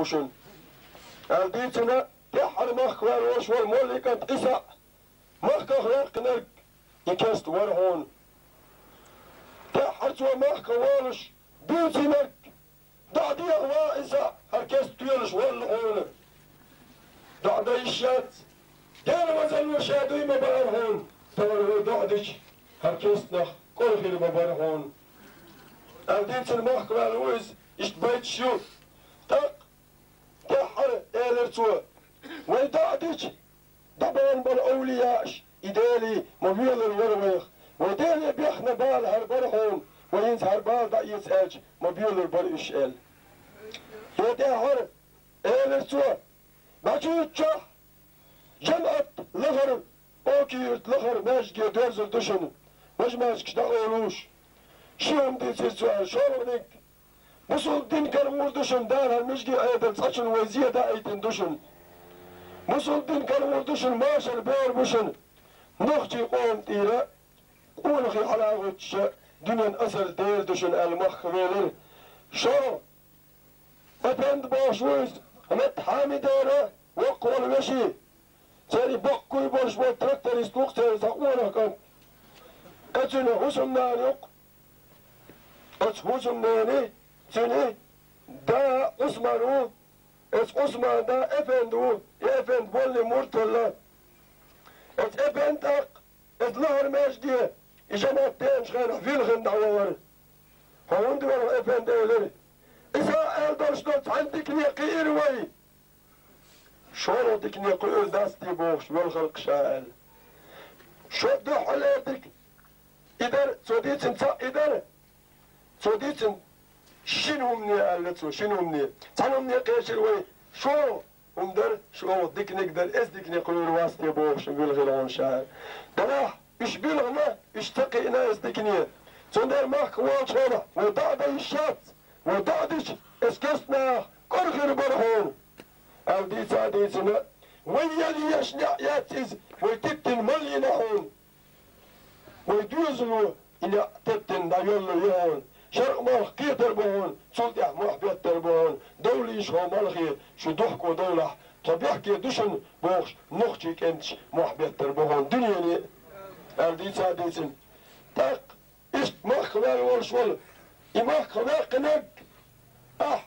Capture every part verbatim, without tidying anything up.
шуна. Аьлла дийцина, тӀеххьара махка ваьлла волуш волу моллин кӀант Ӏийса, махках ваьккхинарг и керста вара хьуна. ТӀеххьара цо махка волуш, буьйцинарг, доӀа деха, ва Ӏийса, хӀара керста тоьлуш воллу хьуна. ДоӀа дан йиш яц. Дела вазалло, ша дуй ма баьхьара хьуна, тахана вай доӀа дича, хӀара керстанах кӀора хир ма бара хьуна. Аьлла дийцина махка ваьлла ву иза, иштта байташ ю. ТӀаккха тӀеххьара элира цо: «Вай доӀа дича, дӀабахана болу овлияаш, и Деле ма велар вара вайх. Вай Деле бехна бала хӀара бара хьуна, вай хӀинца хӀара бала дӀаэца аьлча, ма боьлур бара уьш», — аьлла. ХӀетӀехьара элира цо: «ДӀачуьйччохь, жамаӀат лахара, Окий-Юьрта лахара маьждиге доьрзур ду шуна, важа маьждигаш дӀакъовлуш». Ши хӀума дийцира цо аьлла, шолгӀаниг: «Бусулба дин каравур ду шуна, Дала хӀара мижге Ӏедал цкъачунна вай зе даийтина ду шуна. Бусулба дин каравур ду шуна, машар бер бу шуна. Нохчийн къоман тӀера къонахий хьалагӀуьттуша, дуьненан асар дер ду шуна», — аьлла, махка велира. Шо Эпенда бохуш ву иза, Метта Хьамидера воккха волу вешин. Церан баккхий болуш болу тракторист ву-кх церан цхьа къонах кӀант. Ткъа цуьнан хӀусамнана ю-кх. Оцу хӀусамненан, цуьнан да Ӏусман ву, оцу Ӏусманан да Эпенда ву, и Эпенда боллий мурд хилла. Оцу Эпенда тӀаккха оцу лахара маьждиге и жамаӀат деанчу хенахь вилхина дӀавахара. «Хьо хӀунда вара, Эпенда?» — элира. «Иза аьлла долуш долу цхьана дикане кхиира вай». «ШолгӀа дикане кхуьур дац те бохуш, велхалкха ша», — аьлла. Шо дуьххьалера дика и дара, цо дийцина цхьаъ и дара. Цо дийцина шина хӀумане аьлла цо, шина хӀумане. Цхьана хӀумане кхечира вай, шолгӀа хӀума дара, шолгӀа диканиг дара, иза дикане кхуьур вац те бохуш, вилхира хьуна ша аьлла. Делахь, уьш билхина, уьш ца кхиъна иза дикане. Цундела махка волчу хенахь, вай доӀа дан йиш яц. Вай доӀа дича, оцу керстанах кӀора хир бара хьуна, аьлла дийца а дийцина, вай елла еш неӀ яц иза, вай теттина мала йина хьуна. Вай доьзало и неӀ теттина дӀайоллур ю хьуна. Шаркъа малх кхетар бу хьуна, цул тӀаьхьа мохь беттар бу хьуна. Довлийша хьо малхе, шу дохко довлахь, тхо бехке ду шуна бохуш, нохчийн кӀенташа мохь беттар бу хьуна дуьнене, аьлла дийца а дийцина. ТӀаккха иштта махка ваьлла волуш волу и махка ваьккхинарг, ахь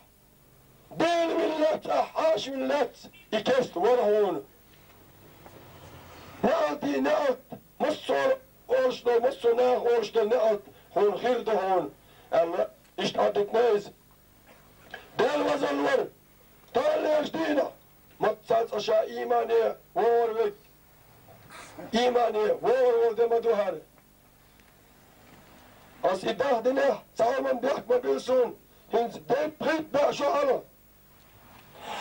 Дела вина лаьцна, ахь хьаша вина лаьцна, и керста вара хьуна. НеӀалтий неӀалт, массо а олуш долу, массо а наха олуш долу неӀалт хьуна хир ду хьуна, аьлла, иштта Ӏадитина иза. Дела вазалла вара, таханлерчу дийнахь, мацца цкъа ша иймане вогӀур верг, иймане вогӀур волу де ма ду хӀара. Аса и дахь динехь, цхьа хӀуманна бехк ма била суна, хӀинца дайпа-пхийтта бӀе шо хьалха.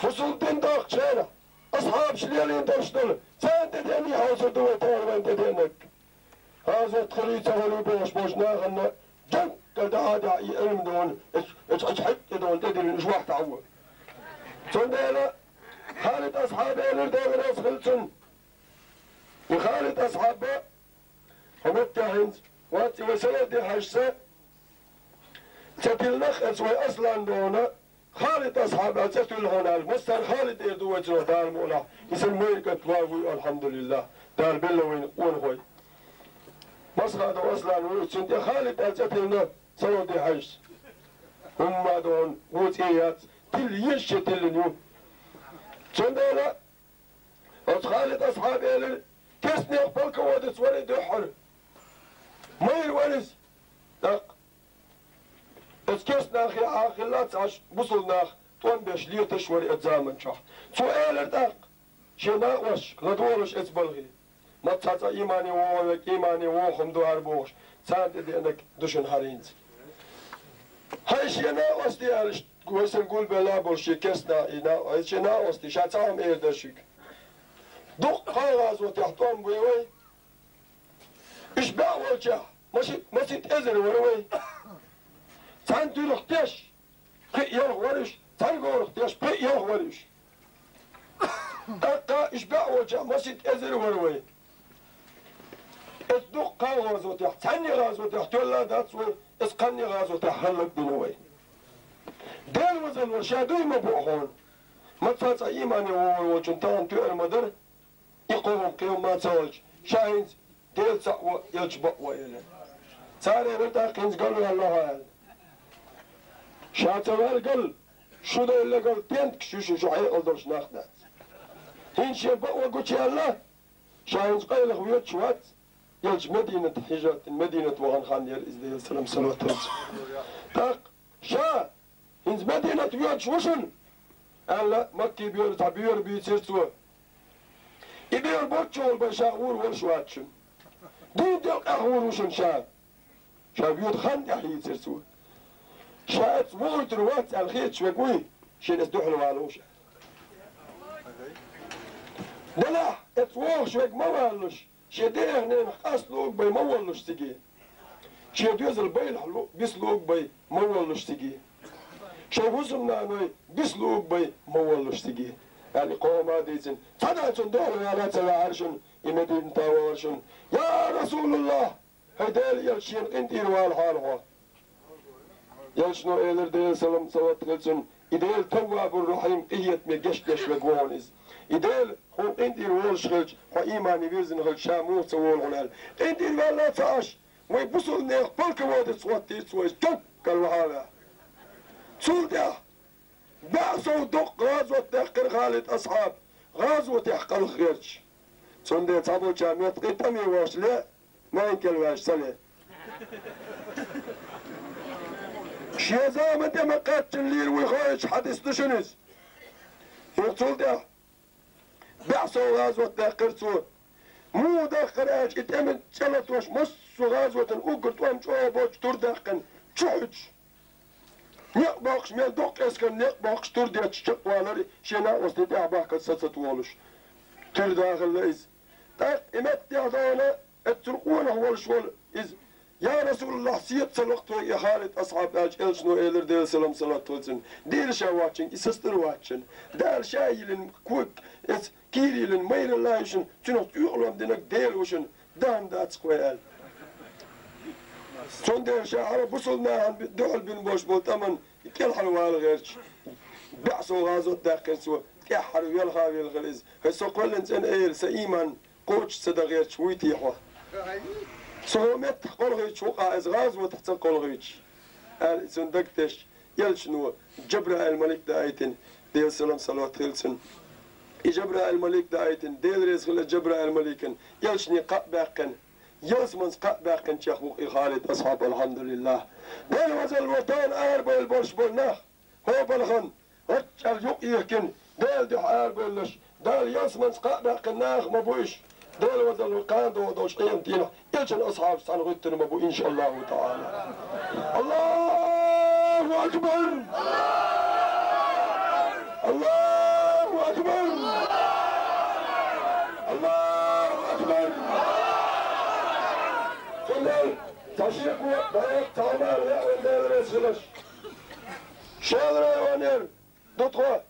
Бусулба дин доккхучу хенахь, асхьабаш лелийна долуш долу, царна тӀедеанний хьовсур ду вай тахана вайна тӀедеанарг. ХӀаза хилий ца хилий бохуш болчу нахана, жаггал дахьа а дахьа и Ӏилма дохуна, эц-, эц-, эц хьаьтта тӀедохуна тӀедиллина уьш вахтахь а ву. Цундела Халид асхьаба элира, Дела реза хила цунна. И Халид асхьаба Хьо меттехь хӀинца, вац и вай Салавди-Хьаьжас цӀе тиллина-кх эцу вай Аслан дона, Халид асхьаб аьлла цӀе туьллу хьуна аьлла. Массара Халид эр ду вай цунах, Дала мукъ лахь. Иза майра кӀант ван вуй, алхьамдулиллахӀ. Дала белла вайна къонахой. Масхадов Аслан вуй, цуьнан тӀе Халид аьлла цӀе тиллина Салавди-Хьаьжас. ХӀумма а дона, вон цӀе яц, тилла еза шен тиллина ю. Цундела Оцу Халид асхьаба элира, керстанех полководец вара и дуьххьара. Майра вара иза. ТӀаккха оцу керстанахе хьаха хилла цхьа бусулба нах тӀом беш леташ вара оцу заманчохь. Цо элира тӀаккха, шен накъосташка ладогӀалаш эцу балхе. Мацца цкъа иймане вогӀу верг, иймане вогӀу хӀума ду хӀара бохуш, царна тӀедеанарг ду шуна хӀара хӀинца. ХӀай шен накъостий, аьлла, вай санна гулбелла болуш шен керстанах и накъ-, хӀай шен накъостий, ша цхьа хӀума эр дара шуьга. Дуккха гӀазотехь тӀом буй вай. Уьш бӀе волчохь, масит, масит эзар вара вай. Цхьана туьрах теш, пхиъ-ялх вара уьш, цхьана говрах теш, пхиъ-ялх вара уьш. ТӀаккха уьш бӀе волчохь масит эзар вара вай. Эцу дуккха гӀазотехь, цхьанне гӀазотехь тоьлла дац вай, эцу кханне гӀазотехь хӀаллакдина вай. Дела вазалла вара, ша дуй ма бу хьуна. Маца цхьа иймане вогӀур волчун тахана тоьар ма дара, и кхо хӀума кхин ма ца хилча, ша хӀинца Дела цхьаъ во, элча бакъ во, элира. Цара элира тӀаккха: «ХӀинца галваьлла хьо», — аьлла. Ша ца ваьлла гал, шу дайла гал, тентакаш ю шун, шу хьекъал долуш нах дац. ХӀинца шен бакъ во гучаяьлла, ша хӀинца къайлаха воьдуш вац, элча Мединат хьижрат дина, Мединат вахана хан яра иза, Делера салам-салават хуьлда цунна. ТӀаккха ша хӀинца Мединат воьдуш ву шуна, аьлла, Маккий боьра цхьа боьра бийцира цо. И боьра боцчу гӀулбай ша гӀур волуш вац шуна. Дийна делкъехь гӀур ву шуна ша. Ша воьду хан тӀехь йийцира цо. Ша эцца вогӀуьйтур вац аьлла хеташ верг вуй, шена эцца дуьхьал валалуш аьлла. Делахь, эцца вогӀуш верг ма валалуш, шен дех-ненах къасталуш бен ма волалуш циге. Шен доьзал байлахь лу-, бисалуш бен ма волалуш циге. Шайн хӀусамнаной бисалуш бен ма волалуш циге, аьлла, и кхо хӀума а дийцина. Цхьа а цунна дуьхьал вала ца ваьхьара шуна, и Мединате вахара шуна. Я Расулаллах! ХӀай Делан элча, шена къинтӀера валахьара хьо. Элчано элира, Делера салам-салават хуьлда цунна: «И Дела Таввабур-Рахьим, къинхетаме гечдеш верг ву хьуна иза. И Дела хьуна къинтӀера волуш хилча, хьо иймане вирзина хилча, ша муха ца волу хьуна», — аьлла. КъинтӀера ваьлла ца Ӏаш, вайн бусалба нехан полководец хӀоттийра цо иза, тӀаккха вахьа а ваьхьа. Цул тӀаьхьа бӀе сов доккха гӀазот даьккхира Халид асхьаб, гӀазотехь кхалха гӀерташ. Цундела цхьаболчара моьтту, кхин тӀаме вахча ле, Найн кӀел ваьлча ца ле. Шен зама тӀе ма кхаччалц лийр вуй хьо, хьадис ду шуна иза. ХӀинца цул тӀаьхьа бӀе сов гӀазот даьккхира цо. Муха даьккхира аьлча, и тӀеман цӀе латош, массо а гӀазотан уггар тӀом чӀогӀа боцуш тур даьккхина, чу хьуьттуш. Некъ боккхуш, мел доккха эскар некъ боккхуш тур детташ чекхвалар, шен накъостий тӀаьхьа бахкарца саца тӀе волуш. Тур дахалла иза. ТӀаккха и меттехь дона, эццул къонах волуш волу иза: «Я Расулаллах, сета ца локху тхоьга и Халид асхьаб», — аьлча, элчано элира, Делера салам-салават хуьлда цунна: «Дийла ша воцчунна, и сацадур вац шуна. Дала ша йиллина ког, эца кийра йиллина майралла ю шуна, цуьнах тӀекъалом динарг Дела ву шуна, дахана дац-кх вай», — аьлла. Цундела ша хӀара бусалба нахана дуьхьал бина болуш болу тӀаман кӀелхьарвала гӀерташ, бӀе сов гӀазот даьккхира цо, тӀаьххьара велха а велхира иза: «ХӀай со кхоьллина цӀена эла, сан ийман кхочуш ца дан гӀерташ вуй те хьо? Со хӀокху меттах кхолхуьйтуш ву-кх ахь иза, гӀазотах ца кхолхуьйтуш», — аьлла, и цунна дагатесча, элчано Джабраил-малик даийтина, Делера салам-салават хуьлда цунна. И Джабраил-малик даийтина, Дела реза хуьлда Джабраил-маликана, элчане кхаъ баьккхина, ялсаманца кхаъ баьккхинчех ву-кх и Халид асхьаб, алхьамдулиллах. Дела везар ву, тахана арабевлла болуш болу нах, хӀокху балхана гӀаччӀал юкъайихкина, Делан дуьхьа арабевлларш, Дала ялсаманца кхаъ баьккхина нах ма бу уьш. Дела везар ву, кхана догӀу долчу къематдийнахь элчан асхьабаш цхьаьна гӀуьттур ма бу, иншааллаху таӀала. Аллаху акбар! Аллаху акбар! Аллаху акбар! Цундела цхьа шеко, дӀаэцна цхьа хӀума а лаьа вайн, Дела реза хуьлда. Шела районера ду тхо,